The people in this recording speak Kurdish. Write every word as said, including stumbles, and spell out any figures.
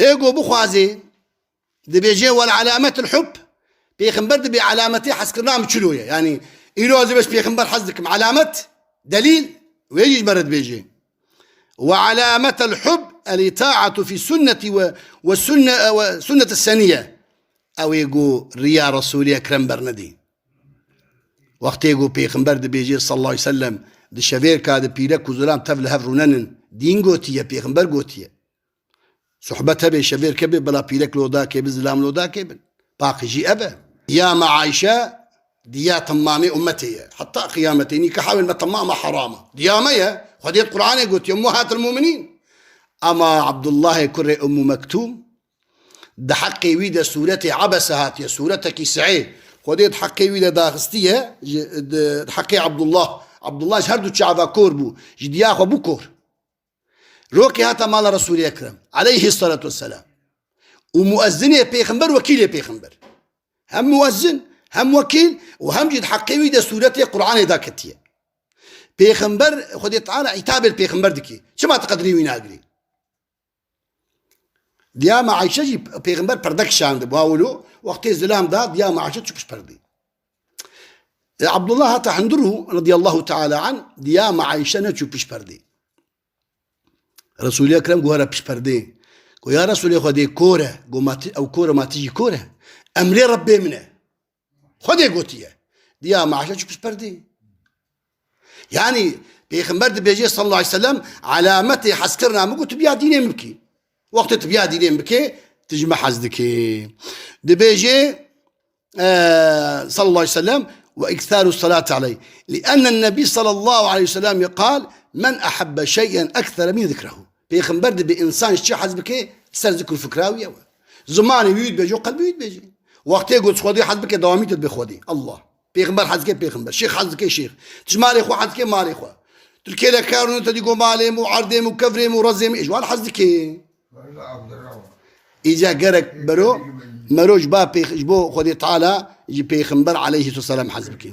Ê ku bixwazê, dibêje, "Wel alametul hub." Pêxember dibê alametê hezkirina min çilo ye. Yanî, îro ez ê bes pêxember hez dikim. Alamet, delîl, wê jî ji me re dibêje. "Ve alametul hub el itaatu fi sunneti ve, ve sunne, ve sunneti seniye." Ew ê ku riya Resûlê Ekrem bernedî. Wextê ku pêxember dibêje sallallahu aleyhi ve sellem, di şevêrka de pîrek û zilam tev li hev rûnenin, dîn gotiye, pêxember gotiye. Sohbet hebe, şevêrke be, bila pîrek lodakê bi, zilam lodakê bin. Paqijî ev e. Diya me Ayşe, diya temamê ummetê ye. Heta qiyametê nîka hawên me temama herama. Diya me ye. Xwedê di Qur'anê gotiye, Ummuhatil mu'minîn. Ama Abdullahê kurê Ummu Mektum, di heqê wî de sûretê Abese hatiye, sûretekî sihê. Xwedê di heqê wî de daxistiye, ji, di, di heqê Abdullah. Abdullah ji her du çava kor bû. Ji diya xwe bû kor. Rokê hata mala Resûlê Ekrem, aleyhis salatu vesselam. Û muezzinê pêxember, wekîlê pêxember. Hem muezzin, hem wekîl û hem jî di heqê wî de sûretê Qur'anê daketiye. Pêxember, Xwedê Teala îtabê li pêxember dike. Çima tu qedrê wî nagirî? Diya me Ayşe jî pêxember perde kişandibe. Wilo, wextê zilam da, diya me Ayşe çû pişt perdê. E, Abdullah hata hundir û radiyallahu teala anh, diya me Ayşe neçû pişt perdê. Resûlê Ekrem got here pişt perdê. Got, "Ya Resûlê Xwedê, kor e." Got, "Ma ti, ew kor e, ma ti jî kor e." Emrê Rebbê min e. Xwedê gotiye. Diya me Ayşe çû pişt perdê. Yanî, pêxember dibêje sallallahu aleyhi ve sellem, alametê hezkirina min ku tu biya dînê min bikî. Wextê tu biya dînê min bikê, tu ji min hez dikê. Dibêje, e, sallallahu aleyhi ve sellem, "Ve iktharu salati aleyh. Li ennen nebî sallallahu aleyhi ve sellem qal, men ahabbe şey'en ekthara min zikrehu." Pêxember dibê însan ji çi hez bike, ser zikr û fikra wî ye we. Zimanê wî dibêje û qelbê wî dibêje. Wextê got Xwedê hez bike, dewamî te dibe Xwedê. Allah. Pêxember hez dike pêxember. Şêx hez dike şêx. Tu ji malê xwe hez dike malê xwe. Tu li kêleka rûnî te dî got malê min û erdê min û kevrê min û rezê min. Ê ji wan hez dike. Îca gerek bero, mero ji ba pêx-, ji bo Xwedê Teala ji pêxember aleyhisselam hez bike.